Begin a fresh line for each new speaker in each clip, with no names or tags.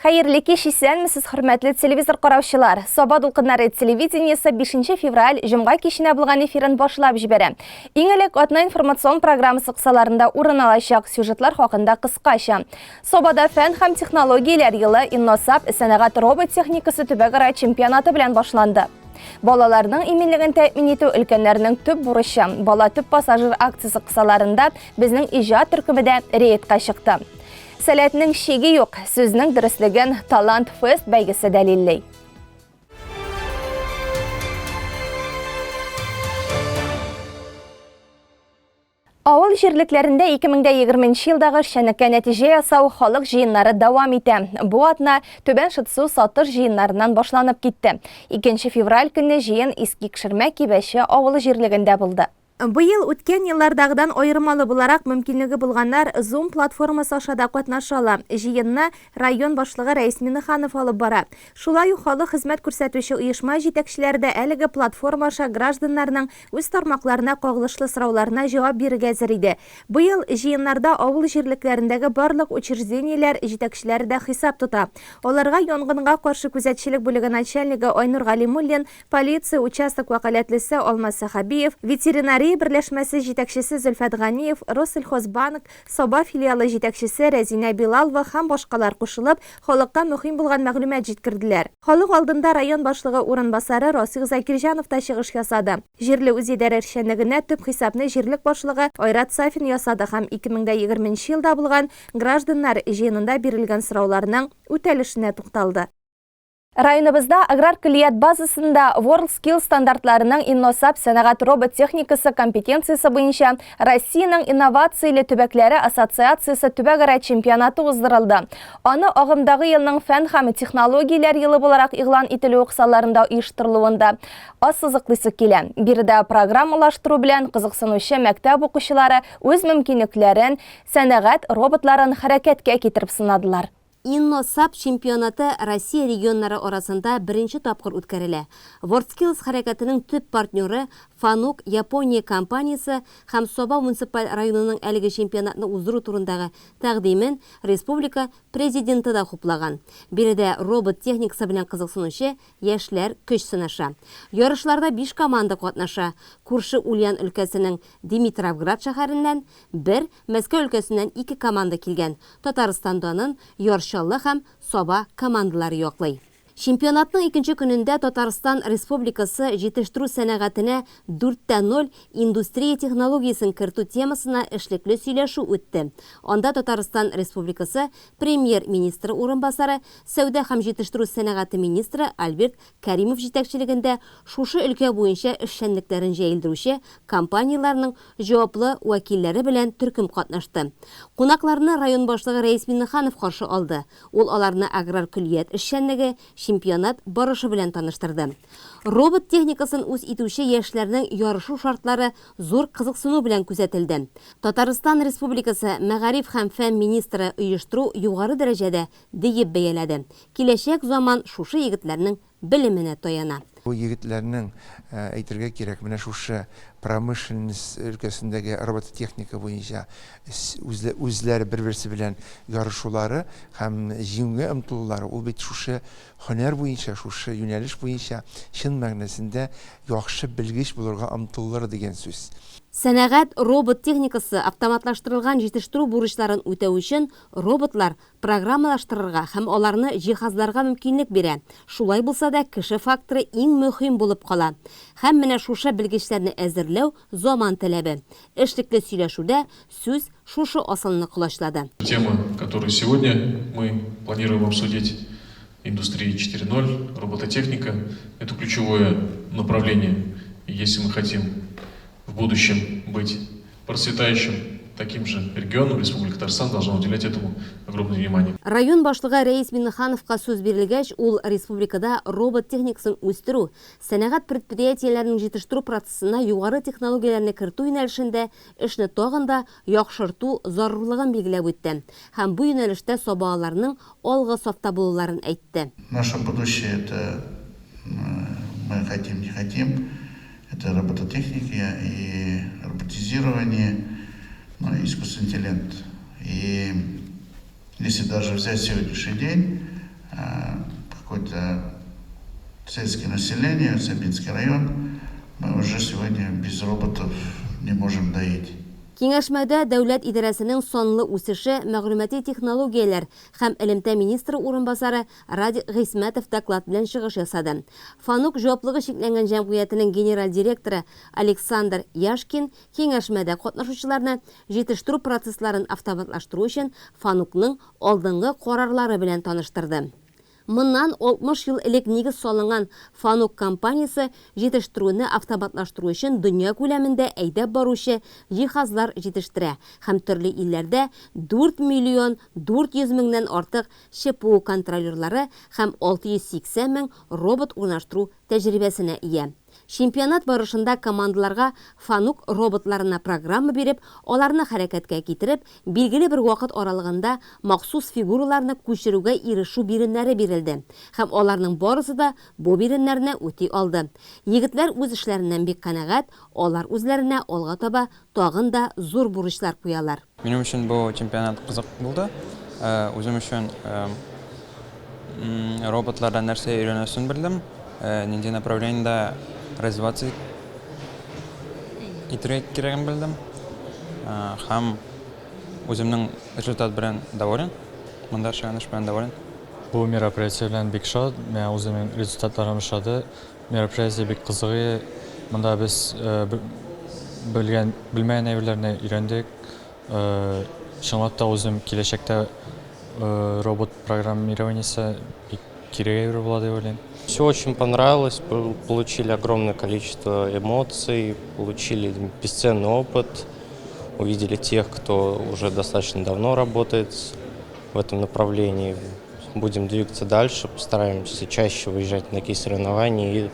Хәерле кич, исәнмесез, хөрмәтле телевизор караучылар. Саба дулкыннары телевидениесе 5 февраль җомга киченә булган эфирын башлап җибәрә. Иң элек атна информацион программасы кысаларында урын алачак сюжетлар хакында кыскача. Сабада фән һәм технологияләр елы Инносап сәнәгать робот техникасы төбәкара чемпионаты белән башланды. Балаларның иминлеген тәэмин итү өлкәннәрнең төп бурычы. Бала төп пассажир акциясе кысаларында безнең иҗат төркеме дә рейдка чыкты. Сәләтнең чиге юк, сүзнең дөреслеген Талант Фест бәйгесе дәлилли. Авыл җирлекләрендә 2020 елдагы эшчәнлеккә нәтиҗә ясау халык җыеннары дәвам итә. Бу атна Түбән Шытсу Сатыш җыеннарыннан башланып китте. 2 февраль көнне җыен Иске Икшермә Кибәче авылы җирлегендә булды. Быел үткән еллардагыдан аермалы буларак, мөмкинлеге булганнар Zoom платформасы аша да катнаша ала. Җыенны район башлыгы Рәис Миннеханов алып бара. Шулай ук халык хезмәт күрсәтүче оешма җитәкчеләре дә әлеге платформа аша гражданнарның үз тармакларына кагылышлы сорауларына җавап бирергә әзер иде. Быел җыеннарда авыл җирлекләрендәге барлык учреждениеләр җитәкчеләре дә хисап тота. Аларга янгынга каршы күзәтчелек бүлеге начальнигы Айнур Галимуллин, Полиция участок вәкаләтлесе Алмаз Сәхәбиев, ветеринария берләшмәсе җитәкчесе Зөлфәт Ганиев, Россельхозбанк, Саба филиалы җитәкчесе Рәзинә Билалова һәм башкалар кушылып, халыкка мөһим булган мәгълүмат җиткерделәр. Халык алдында район башлыгы урынбасары Расих Закирҗанов та чыгыш ясады. Җирле үзидарә эшчәнлегенә төп хисапны җирлек башлыгы Айрат Сафин ясады һәм 2020 нче елда булган гражданнар җыенында бирелгән сорауларның үтәлешенә тукталды. Районыбызда аграр көллият базасында WorldSkills стандартларының Инносап сәнәгать робот техникасы компетенциясе буенча Россиянең инновацияле төбәкләре ассоциациясе төбәкара чемпионаты уздырылды. Аны агымдагы елның фән һәм технологияләр елы буларак игълан ителүе кысаларында оештырылуын да ассызыклыйсы килә. Биредә программалаштыру белән кызыксынучы мәктәп укучылары үз мөмкинлекләрен, сәнәгать роботларын хәрәкәткә китереп сынадылар.
ИнноСап чемпионаты Россия регионнары арасында беренче тапкыр үткәрелә. WorldSkills хәрәкәтенең төп партнеры Fanuc Япония компаниясе һәм Саба муниципаль районының әлеге чемпионатны уздыру турындагы тәкъдимен республика Президенты да хуплаган. Биредә робот техникасы белән кызыксынучы яшьләр көч сынаша. Ярышларда биш команда катнаша, күрше Ульян өлкәсенең Димитровград шәһәреннән, бер, Мәскәү өлкәсеннән ике команда килгән, Татарстан данын Яр Чаллы һәм Саба командалары яклый. Чемпионатның икенче көнендә Татарстан Республикасы җитештерү сәнәгатенә дүрт тә ноль индустрия технологиясен кертү темасына эшлекле сөйләшү үтте. Анда Татарстан Республикасы Премьер-министры урынбасары, сәүдә һәм җитештерү сәнәгате министры Альберт Кәримов җитәкчелегендә шушы өлкә буенча эшчәнлекләрен җәелдерүче компанияләрнең җаваплы вәкилләре белән төркем катнашты. Кунакларны район башлыгы Рәис Миңнеханов каршы алды. Ул аларны аграр көллият эшчәнлеге, чемпионат барышы белән таныштырды. Робот техникасын үз итүче яшьләрнең ярышу шартлары зур кызыксыну белән күзәтелде. Татарстан Республикасы мәгариф һәм фән министры оештыру югары дәрәҗәдә, диеп бәяләде. Киләчәк заман шушы егетләрнең белеменә таяна.
Бу егетләрнең, әйтергә кирәк, менә шушы промышленность өлкәсендәге робототехника буенча үзләре бер-берсе белән ярышулары һәм җиңүгә омтылулары, ул бит шушы һөнәр буенча, шушы юнәлеш буенча чын мәгънәсендә яхшы белгеч булырга омтылулары дигән сүз.
Сәнәгать робот техникасы автоматлаштырылган җитештерү бурычларын үтәү өчен роботлар программалаштырырга һәм аларны җиһазларга мөмкинлек бирә. Шулай булса да, кеше факторы иң мөһим булып кала. Һәм менә шушы белгечләрне әзерләү, заман таләбе. Эшлекле сөйләшүдә сүз шушы асылны колачлады.
Тема, которую сегодня мы планируем обсудить, индустрия 4.0, робототехника, это ключевое направление. И если мы хотим в будущем быть процветающим таким же регионом, Республика Татарстан должна уделять этому огромное внимание.
Район башлыгы Рәис Миңнехановка сүз бирелгәч, ул республикада робот техникасын үстерү, сәнәгать предприятиеләренең җитештерү процессына югары технологияләрне кертү юнәлешендә эшне тагын да яхшырту зарурлыгын билгеләп үтте һәм бу юнәлештә сабалыларның алгы сафта булуларын әйтте.
Наше будущее это мы хотим не хотим, это робототехника и роботизирование, ну и искусственный интеллект. И если даже взять сегодняшний день, какое-то сельское население, Сабинский район, мы уже сегодня без роботов не можем доить.
Киңәшмәдә дәүләт идарәсенең санлы үсеше, мәгълүмати технологияләр һәм элемтә министры урынбасары Радик Гыйсмәтов доклад белән чыгыш ясады. Фанук җаваплыгы чикләнгән җәмгыятенең генераль директоры Александр Яшкин киңәшмәдә катнашучыларны җитештерү процессларын автоматлаштыру өчен Фанукның алдынгы карарлары белән таныштырды. Моннан 60 ел элек нигез салынган Фанук компаниясе җитештерүне автоматлаштыру өчен дөнья күләмендә әйдәп баручы җиһазлар җитештерә һәм төрле илләрдә 4 миллион 400 меңнән артык ЧПУ контролерлары һәм 680 мең робот урнаштыру тәҗрибәсенә ия. Чемпионат барышында командаларга Фанук роботларына программа биреп, аларны хәрәкәткә китереп, билгеле бер вакыт аралыгында махсус фигураларны күчерүгә ирешү биремнәре бирелде. Һәм аларның барысы да бу биремнәрне үти алды. Егетләр үз эшләреннән бик канәгать, алар үзләренә алга таба тагын да зур бурычлар куялар.
Минем өчен бу чемпионат кызык булды. Үзем өчен роботлардан нәрсә өйрәнәсен белдем, нинди направлениедә развиваться итәргә кирәген белдем. Һәм үземнең результат белән доволен, монда эшләгән эш белән доволен.
Бу мероприятие белән бик шат, миңа үземнең результатларым ошады. Мероприятие бик кызык иде. Монда без белгән, белмәгән әйберләрне өйрәндек. Чынлап та үзем киләчәктә робот программированиесе бик кирәк әйбер була дип уйлыйм.
Все очень понравилось, получили огромное количество эмоций, получили бесценный опыт, увидели тех, кто уже достаточно давно работает в этом направлении. Будем двигаться дальше, постараемся чаще выезжать на такие соревнования и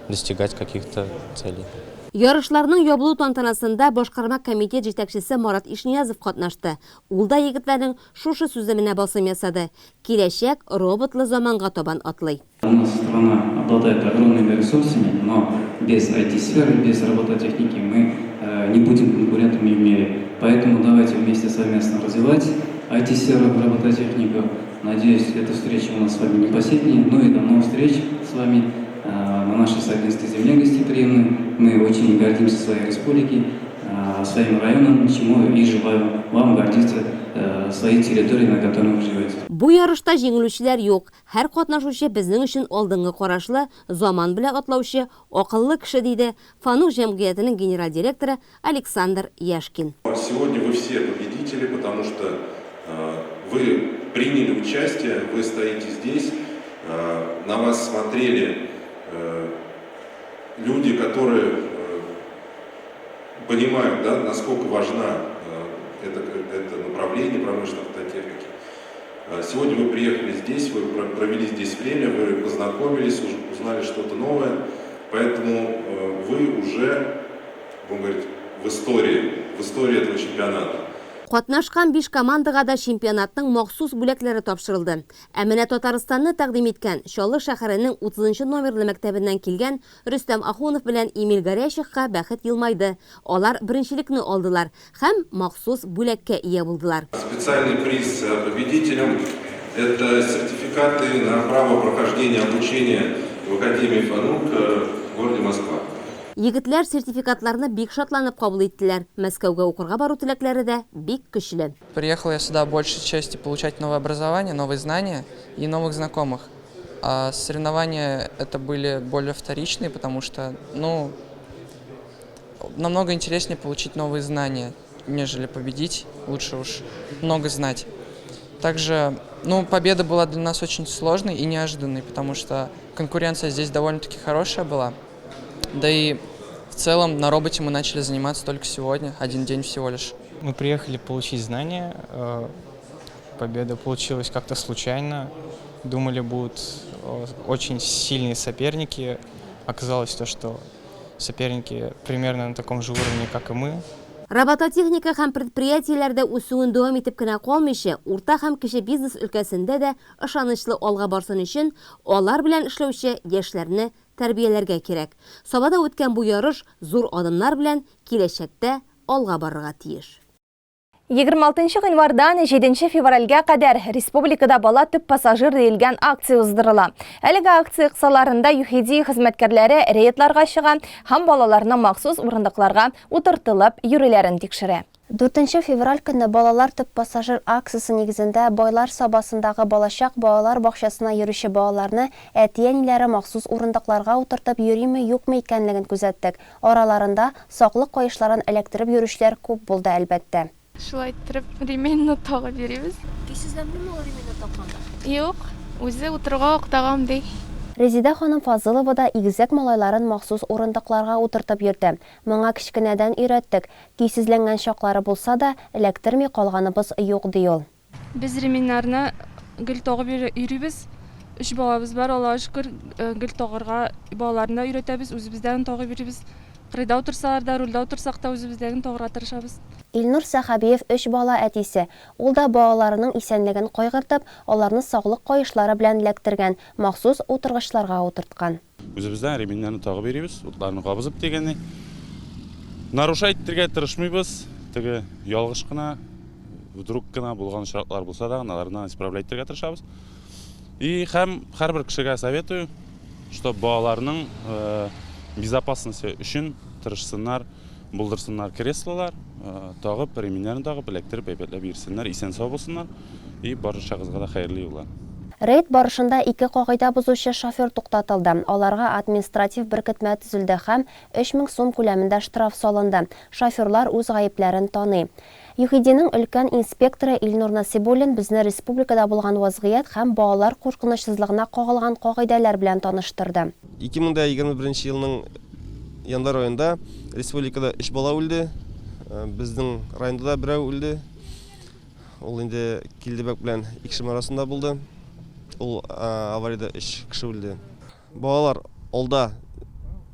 достигать каких-то целей.
Ярышларның ябылу тантанасында башкарма комитет җитәкчесе Марат Ишниязов катнашты. Ул да егетләрнең шушы сүземенә басым ясады. Киләчәк роботлы заманга табан атлый.
У нас страна обладает огромными ресурсами, но без IT-сферы, без робототехники мы не будем конкурентами в мире. Поэтому давайте вместе совместно развивать IT-сферу, робототехнику. Надеюсь, эта встреча у нас с вами не последняя. Ну и до новых встреч с вами на нашей Сабинской земле гостеприимной. Мы очень гордимся своей республикой, своим районом, чему и желаю вам гордиться своей территорией, на которой вы живете.
Бу ярышта җиңелүчеләр юк. Һәр катнашучы безнең өчен алдынгы карашлы, заман белән атлаучы, акыллы кеше, диде Фанук җәмгыятенең генераль директоры Александр Яшкин.
Сегодня вы все победители, потому что вы приняли участие, вы стоите здесь, на вас смотрели люди, которые понимают, да, насколько важна это направление промышленной автотехники. Сегодня вы приехали здесь, вы провели здесь время, вы познакомились, узнали что-то новое, поэтому вы уже, будем говорить, в истории этого чемпионата.
Катнашкан биш командага да чемпионатның махсус бүләкләре тапшырылды. Ә менә Татарстанны тәкъдим иткән Чаллы шәһәренең 30 номерлы мәктәбеннән килгән Рөстәм Ахунов белән Эмиль Горящихка бәхет елмайды. Алар беренчелекне алдылар һәм махсус бүләккә ия булдылар.
Специальный приз победителям – это сертификаты на право прохождения обучения в Академии ФАНУК в городе Москва.
Егетләр сертификатларны бик шатланып кабул иттеләр. Мәскәүгә укырга бару теләкләре дә бик көчле.
Приехал я сюда большей части получать новое образование, новые знания и новых знакомых. А соревнования это были более вторичные, потому что, ну, намного интереснее получить новые знания, нежели победить. Лучше уж много знать. Также, ну, победа была для нас очень сложной и неожиданной, потому что конкуренция здесь довольно-таки хорошая была. Да и в целом на роботе мы начали заниматься только сегодня, один день всего лишь.
Мы приехали получить знания. Победа получилась как-то случайно. Думали, будут очень сильные соперники. Оказалось то, что соперники примерно на таком же уровне, как и мы.
Робототехника һәм предприятиеләрдә үсүен дәвам итеп кенә калмыйча, урта һәм кече бизнес өлкәсендә дә ышанычлы алга барсын өчен, алар белән эшләүче яшьләрне тәрбияләргә кирәк. Сабада үткән бу ярыш зур адымнар белән киләчәктә алга барырга тиеш.
26 гыйнвардан 7 февральгә кадәр республикада бала төп пассажир диелгән акция уздырыла. Әлеге акция кысаларында ЮХИДИ хезмәткәрләре рейдларга чыга һәм балаларның махсус урындыкларга утыртылып йөрүләрен тикшерә.
Дүртенче февраль көнне Балалар төп пассажир акциясе нигезендә Байлар Сабасындагы Балачак балалар бакчасына йөрүче балаларны әти-әниләре махсус урындыкларга утыртып йөриме-юкмы икәнлеген күзәттек. Араларында саклык каешларын эләктереп йөрүчеләр күп булды, әлбәттә.
Шулай иттереп ременьны тагып йөрибез.
Көйсезләндеме ул ременьны такканда?
Юк, үзе утыруга ук тагам, ди.
Резидә ханым Фазылова да игезәк малайларын махсус урындыкларга утыртып йөртә. Моңа кечкенәдән өйрәттек. Көйсезләнгән чаклары булса да, эләктерми калганыбыз юк, ди ул.
Без ременьнарны гел тагып йөрибез. Өч балабыз бар, Аллага шөкер, гел тагарга балаларны да өйрәтәбез, үзебез дә аны тагып йөрибез. Кырыйда утырсалар да, рульдә утырсак та үзебездәген тагарга тырышабыз.
Илнур Сәхәбиев өч бала әтисе. Ул да балаларының исәнлеген кайгыртып, аларны саклык каешлары белән эләктергән, махсус утыргычларга утырткан.
Үзебездән ременьнәрне тагып йөрибез, утларны кабызып дигәндәй. Нарушать итәргә тырышмыйбыз. Теге ялгыш кына, вдруг кына булган очраклар булса да, аларны исправлять итәргә тырышабыз. И һәм һәрбер кешегә советую, что балаларның э, безопасности өчен тырышсыннар, булдырсыннар креслолар, э, тагып, ременьнәрен тагып, эләктереп, әйбәтләп йөрсеннәр, исән-сау булсыннар. И барчагызга да хәерле юллар.
Рейд барышында ике кагыйдә бозучы шофер туктатылды. Аларга административ беркетмә төзелде һәм 3000 сум күләмендә штраф салынды. Шоферлар үз гаепләрен таный. ЮХИДИнең өлкән инспекторы Илнур Насыйбуллин безне республикада булган вазгыять һәм балалар куркынычсызлыгына кагылган кагыйдәләр белән таныштырды.
2021 елның январь аенда республикада өч бала үлде. Безнең районда да берәү үлде. Ул инде Килдебәк белән Икшем арасында булды. Ул авариядә өч кеше үлде. Балалар алда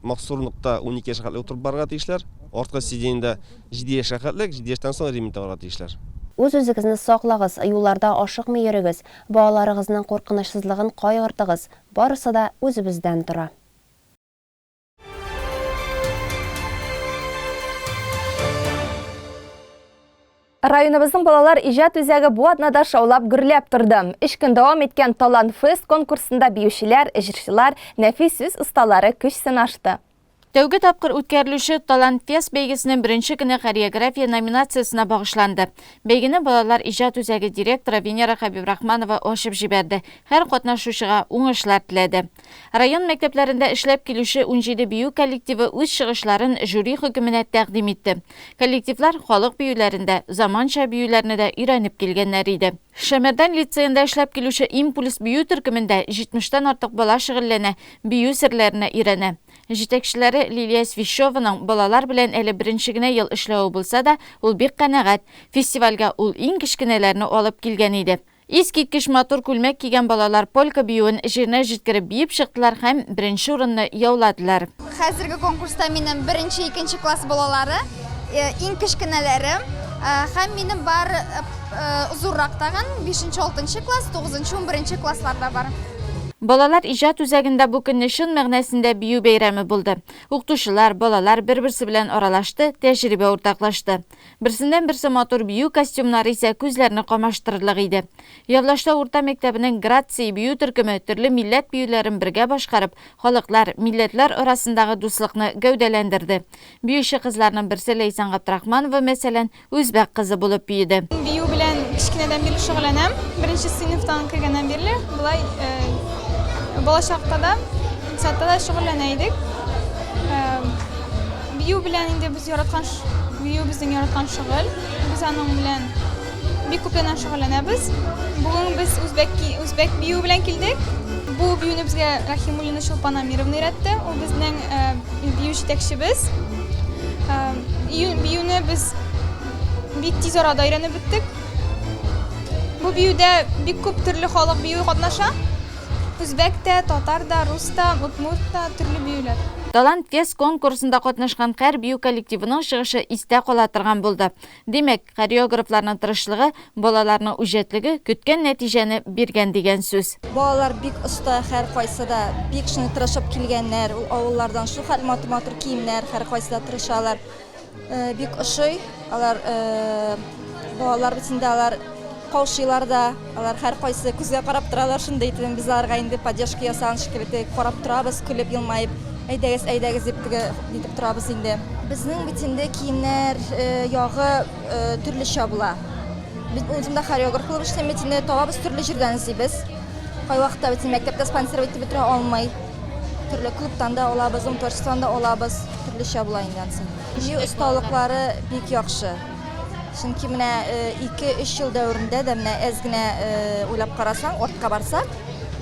махсус урындыкта 12 яшькә хәтле утырып барырга тиешләр. Арткы сиденьедә 7 яшькә хәтле, 7 яшьтән соң ремень тагарга тиешләр.
Үз-үзегезне саклагыз, юлларда ашыкмый йөрегез, балаларыгызның куркынычсызлыгын кайгыртыгыз, барысы да үзебездән тора.
Районыбызның балалар иҗат үзәге бу атнада шаулап гөрләп торды. Өч көн дәвам иткән Талант Фест конкурсында биючеләр, җырчылар, нәфис сүз осталары көч сынашты.
Тәүге тапкыр үткәрелүче Талант Фест бәйгесенең беренче көне хореография номинациясенә багышланды. Бәйгене балалар иҗат үзәге директоры Венера Хәбибрахманова ачып җибәрде, һәр катнашучыга уңышлар теләде. Район мәктәпләрендә эшләп килүче 17 бию коллективы үз чыгышларын жюри хөкеменә тәкъдим итте. Коллективлар халык биюләрен дә, заманча биюләрне дә өйрәнеп килгәннәр иде. Шәмәрдән лицеенда эшләп килүче Импульс бию төркемендә 70 тән артык бала шөгыльләнә, бию серләренә өйрәнә. Җитәкчеләре Лилия Свищеваның балалар белән әле беренче генә ел эшләве булса да, ул бик канәгать. Фестивальгә ул иң кечкенәләрне алып килгән иде. Искиткеч матур күлмәк кигән балалар полька биюен җиренә җиткереп биеп чыктылар һәм беренче урынны яуладылар.
Хәзерге конкурста минем беренче, икенче класс балалары, иң кечкенәләре. Һәм минем бар зуррак тагын, бишенче, алтынчы класс, тугызынчы, унберенче класслар да бар.
Балалар иҗат үзәгендә бу көнне чын мәгънәсендә бию бәйрәме булды. Укытучылар, балалар бер-берсе белән аралашты, тәҗрибә уртаклашты. Берсеннән-берсе матур бию костюмнары исә күзләрне камаштырырлык иде. Явлаштау урта мәктәбенең Грация бию төркеме төрле милләт биюләрен бергә башкарып, халыклар, милләтләр арасындагы дуслыкны гәүдәләндерде. Биюче кызларның берсе Ләйсән Габдрахманова, мәсәлән, үзбәк кызы булып биеде.
Бию белән кечкенәдән бирле шөгыльләнәм. Беренче сыйныфтан кергәннән бирле болай балачакта да, садта да шөгыльләнә идек. Бию белән инде без яраткан бию безнең яраткан шөгыль. Без аның белән бик күптәннән шөгыльләнәбез. Бүген без үзбәк үзбәк бию белән килдек. Бу биюне безгә Рахимуллина Чулпан Амировна өйрәтте. Ул безнең э, бию җитәкчебез. Э, биюне без бик тиз арада өйрәнеп беттек. Бу биюдә бик күп төрле халык биюе катнаша. Үзбәк тә, татар да, рус та, удмурт та, төрле биюләр.
Талант Фест конкурсында катнашкан һәр бию коллективының чыгышы истә кала торган булды. Димәк, хореографларның тырышлыгы, балаларның үҗәтлеге көткән нәтиҗәне биргән дигән сүз.
Балалар бик оста, һәркайсы да бик шундый тырышып килгәннәр. Ул авыллардан шулхәтле матур-матур киемнәр, һәркайсы да тырышалар. Бик ошый. Алар Балалар бит инде алар каушыйлар да, алар һәркайсы күзгә карап торалар шундый итеп. Без аларга инде поддержка ясаган шикелле теге карап торабыз, көлеп, елмаеп, әйдәгез, әйдәгез дип теге нитеп торабыз инде. Безнең бит инде киемнәр ягы төрлечә була. Мин үзем дә хореограф булып эшлим бит инде, табабыз төрле җирдән эзлибез. Кайвакытта бит инде мәктәптә спонсировать итеп бетерә алмый. Төрле клубтан да алабыз, дом творчестводан да алабыз. Төрлечә була инде анысы. Бию осталыклары бик яхшы. Чөнки менә 2-3 ел дәверендә дә менә әз генә уйлап карасаң, артка барсак,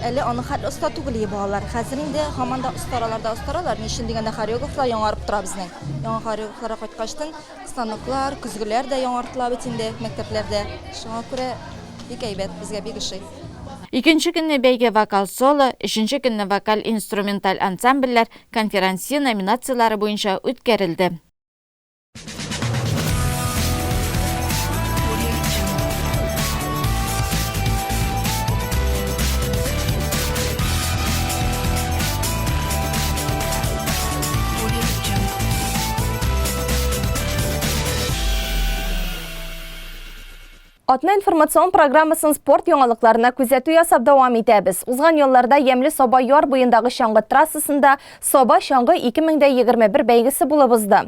әле аның хәтле оста түгел иде балалар. Хәзер инде һаман да остаралар да остаралар. Ни өчен дигәндә, хореографлар яңарып тора безнең. Яңа хореографлар кайткачтын станоклар, көзгеләр дә яңартыла бит инде мәктәпләрдә. Шуңа күрә бик әйбәт, безгә бик ошый.
Икенче көнне бәйге вокал-соло, өченче көнне вокаль-инструменталь ансамбльләр, конферансье номинацияләре буенча үткәрелде.
Атна информацион программасын спорт яңалыкларына күзәтү ясап дәвам итәбез. Узган ялларда Ямьле Саба яр буендагы чаңгы трассасында Саба чаңгы 2021 бәйгесе булып узды.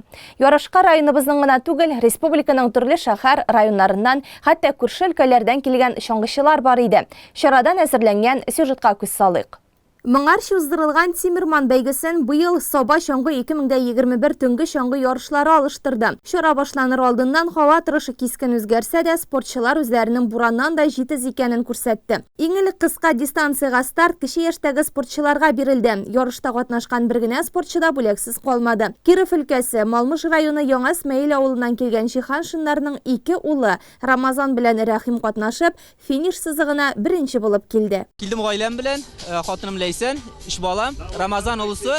Ярышка районыбызның гына түгел, республиканың төрле шәһәр, районнарыннан, хәтта күрше өлкәләрдән килгән чаңгычылар бар иде. Чарадан әзерләнгән сюжетка күз салыйк. Моңарчы уздырылган Тимерман бәйгесен быел Саба чаңгы 2021 төнге чаңгы ярышлары алыштырды. Чара башланыр алдыннан һава торышы кискен үзгәрсә дә, спортчылар үзләренең бураннан да җитез икәнен күрсәтте. Иң элек кыска дистанциягә старт кече яшьтәге спортчыларга бирелде. Ярышта катнашкан бер генә спортчы да бүләксез калмады. Киров өлкәсе, Малмыж районы Яңа Смәел авылыннан килгән Җиһаншиннарның ике улы Рамазан белән Рәхим катнашып, финиш сызыгына беренче булып килде.
Килдем гаиләм белән, хатыным Ләйсән, өч балам, Рамазан олысы,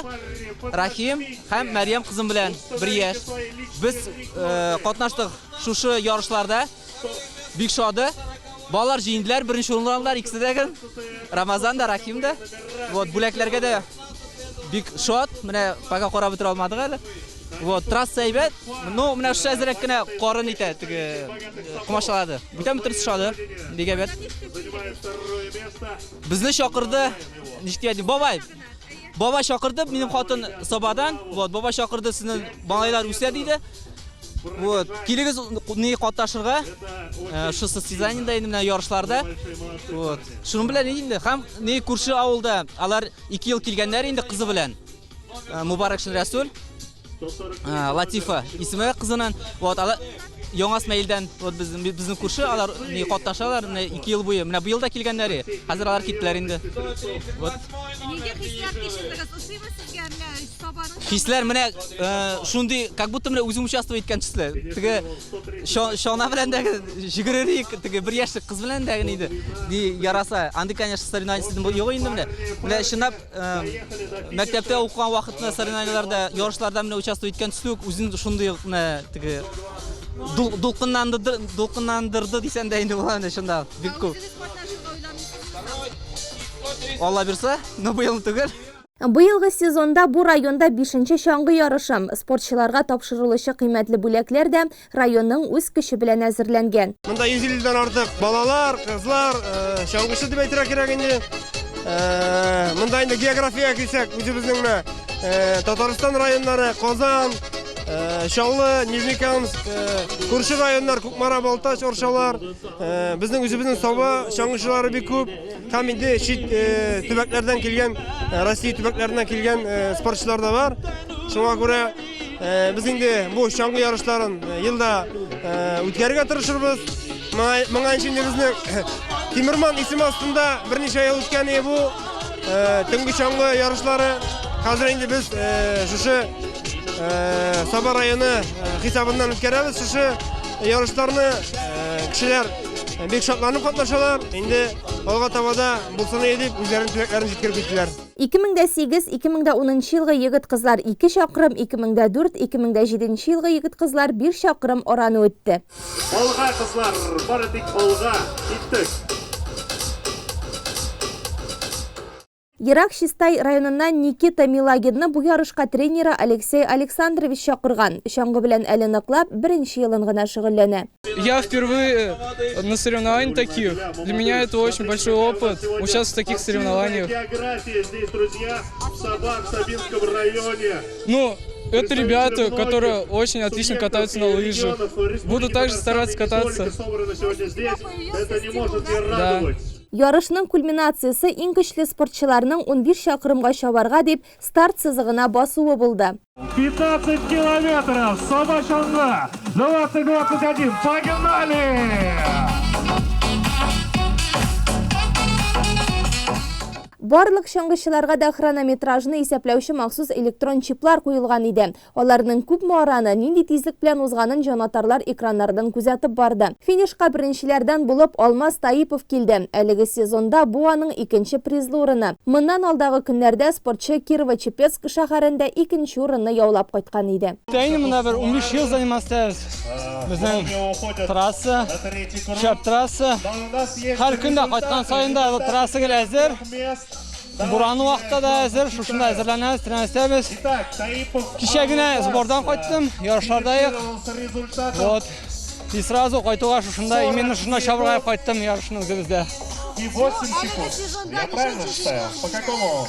Рәхим һәм Мәрьям кызым белән бер яшь. Без катнаштык шушы ярышларда. Бик шады. Балалар җиңделәр, беренче урынны алдылар икесе дә гел. Рамазан да, Рахим да. Вот, бүләкләргә дә бик шат. Менә пока карап бетерә алмадык әле. Вот, трасса әйбәт. Ну, менә шушы әзрәк кенә карын итә, теге комачалады. Бүтән бөтенесе шады. Бик әйбәт. Безне чакырды, ничек дип әйтим, бабай. Бабай чакырды, минем хатын Сабадан. Вот, бабай чакырды, сезнең малайлар үсә диде. Вот, килегез ни катнашырга, э, шу состязаниедә инде менә ярышларда. Вот. Шуның белән инде һәм ни күрше авылда алар 2 ел килгәннәр инде кызы белән. Э, Мубаракшин Рәсүл. Э, Латифа исеме кызының. Вот, алар Яңа Смәилдән, вот безнең безнең күрше, алар ни катнашалар, менә 2 ел буе. Менә быел да килгәннәр. Хәзер алар киттеләр инде. Вот.
Нинди хисләр кичердегез? Ошыймы сезгә менә Сабаның?
Хисләр менә э, шундый, как будто менә үзем участвовать иткән төсле. Теге чана белән дә йөгерер идек, теге бер яшьлек кыз белән дә иде. Ни яраса, андый, конечно, соревнованиесидән юк инде менә. Менә чынлап Мәктәптә укыган вакытында соревнованиеләрдә, ярышларда менә участвовать иткән төсле үк үзен шундый ук менә теге дулкынландырды, дулкынландырды дисәң дә инде була инде чында бик күп. Алла бирсә, но быел түгел.
Быелгы сезонда бу районда бишенче чаңгы ярышы. Спортчыларга тапшырылучы кыйммәтле бүләкләр дә районның үз көче белән әзерләнгән.
Монда 150 дән артык балалар, кызлар, э, чаңгычы дип әйтергә кирәк инде. Э, монда инде географиягә килсәк, үзебезнең менә э, Татарстан районнары, Казан, Чаллы, Нижнекамск, күрше районнар, Кукмара, Балтач, Оршалар, безнең үзебезнең Саба чаңгычылары бик күп. Һәм инде чит төбәкләрдән килгән, Россия төбәкләреннән килгән спортчылар да бар. Шуңа күрә Э, без инде бу чаңгы ярышларын э, елда э, үткәрергә тырышырбыз. Моңа инде безнең Тимерман исеме астында берничә ел үткән иде бу төнге чаңгы ярышлары. Хәзер инде без шушы Саба районы хисабыннан үткәрәбез шушы ярышларны. Кешеләр бик шатланып катнашалар. Инде алга таба да булсын иде дип үзләренең теләкләрен җиткереп киттеләр.
2008, 2010 елгы егет-кызлар 2 чакрым, 2004, 2007 елгы егет-кызлар 5 чакрым араны үтте.
Алга, кызлар, бары тик алга! Киттек!
Ерак Чистай районыннан Никита Милагинны бу ярышка тренеры Алексей Александрович чакырган. Чаңгы белән әле ныклап беренче елын гына шөгыльләнә.
Я впервые на соревнованиях таких. Для меня это очень большой опыт участвовать в таких соревнованиях. Ну, это ребята, которые очень отлично катаются на лыжах. Буду также стараться кататься. Да.
Ярышның кульминациясе иң көчле спортчыларның 15 чакрымга чабарга дип старт сызыгына басуы булды.
15 километров, Саба Чаңгы, 2021, погнали!
Барлык чаңгычыларга да хронометражны исәпләүче махсус электрон чиплар куелган иде. Аларның күпме араны, нинди тизлек белән узганын җанатарлар экраннардан күзәтеп барды. Финишка беренчеләрдән булып Алмаз Таипов килде. Әлеге сезонда бу аның икенче призлы урыны. Моннан алдагы көннәрдә спортчы Кирово-Чепецк шәһәрендә икенче урынны яулап кайткан иде.
Инде монда бер 15 ел заниматься итәбез. Безнең трасса, шәп трасса. Һәр көндә кайткан саен да трасса гел әзер. Буранлы вакытта да әзер, шушында әзерләнәбез, тренироваться Кичә генә сбордан кайттым, ярышлардаек. Вот. И сразу кайтуга шушында, именно шушында чабырга кайттым ярышны үзебездә.
И 8 секунд. Я правильно считаю? По какому?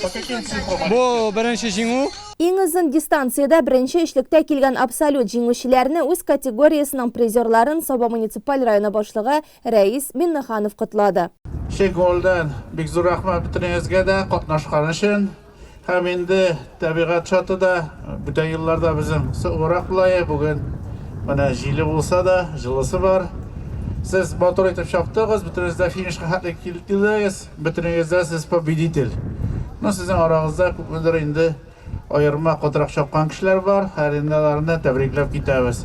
По каким цифрам?
Бу беренче җиңү.
Иң озын дистанциядә беренче өчлектә килгән абсолют җиңүчеләрне үз категориясенең призерларын Саба муниципаль районы башлыгы Рәис Миннеханов котлады.
Чын күңелдән бик зур рәхмәт бөтенегезгә дә катнашкан өчен. Һәм инде табигать шаты да бүтән елларда безнең соңгырак була, бүген менә җиле булса да, җылысы бар. Сез матур итеп чаптыгыз, бөтенегез дә финишка хәтле килдегез, бөтенегез дә сез победитель. Ну, сезнең арагызда күпмедер инде Аерма катырак чапкан кешеләр бар, һәр инде аларны тәбрикләп китәбез.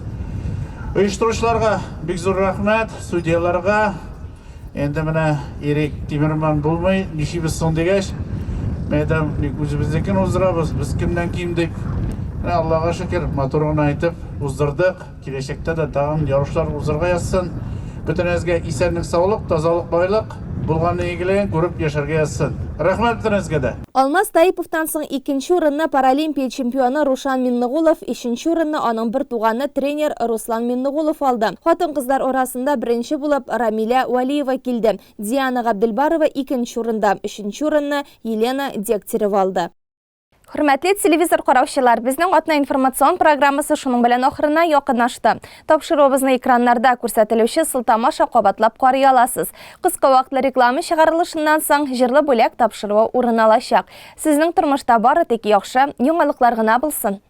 Оештыручыларга бик зур рәхмәт, судьяларга. Инде менә Ирек Тимерман булмый, нишибез соң дигәч, мәйдан ник үзебезнекен уздырабыз, без кемнән ким дип. Менә Аллага шөкер, матур гына итеп уздырдык. Киләчәктә дә тагын ярышлар узырга язсын. Бөтенегезгә исәнлек, саулык, тазалык, байлык, булган игелеген күреп яшәргә язсын. Рәхмәт бөтенегезгә дә.
Алмаз Таиповтан соң икенче урынны Паралимпия чемпионы Рушан Миннегулов, өченче урынны аның бертуганы, тренер Руслан Миннегулов алды. Хатын-кызлар арасында беренче булып Рамилә Вәлиева килде. Диана Габделбарова икенче урында, өченче урынны Елена Дегтярева алды. Хөрмәтле телевизор караучылар, безнең атна информацион программасы шуның белән ахырына якынлашты. Тапшыруыбызны экраннарда күрсәтелүче сылтама аша кабатлап карый аласыз. Кыска вакытлы реклама чыгарылышыннан соң җырлы бүләк тапшыруы урын алачак. Сезнең тормышта бары тик яхшы яңалыклар гына булсын.